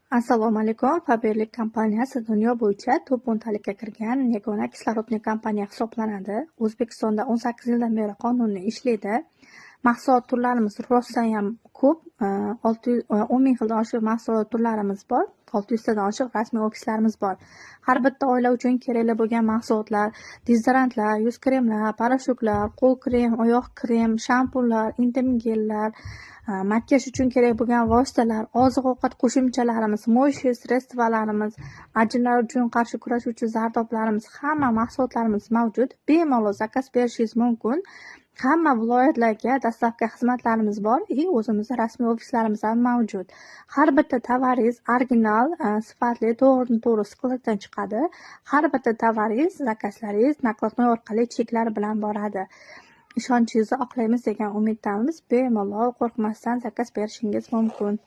Assalomu alaykum. Faberlic kompaniyasi dunyo bo'yicha top 10 talikka kirgan yagona kislorodniy kompaniya hisoblanadi. O'zbekistonda 18 yildan beri qonuniy ishlaydi. Mahsulot turlarimiz rosayam ko'p. 10 000 xildan oshiq mahsulot turlarimiz bor. 600 tadan oshiq rasmiy ofislarimiz bor. Har bitta oila uchun kerakli bo'lgan mahsulotlar: dezodorantlar, yuz kremlar, порошок lar, qo'l krem, oyoq krem, shampunlar, intim gellar, makiyaj uchun kerak bo'lgan vositalar, oziq-ovqat qo'shimchalarimiz, моющие средство larimiz, ajinlar uchun qarshi kurashuvchi zardoblarimiz, hamma mahsulotlarimiz mavjud. Bemalol заказ berishingiz mumkin. Hamma viloyatlarga доставка xizmatlarimiz bor и o'zimizni rasmiy ofislarimiz ham mavjud. Har bitta tovaringiz original, sifatli, to'g'ridan to'g'ri склад dan chiqadi. Har bitta tovaringiz, заказ laringiz накладной orqali cheklar bilan boradi. Ishonchingizni oqlaymiz degan umiddamiz. Bemalol, qo'rqmasdan заказ berishingiz mumkin.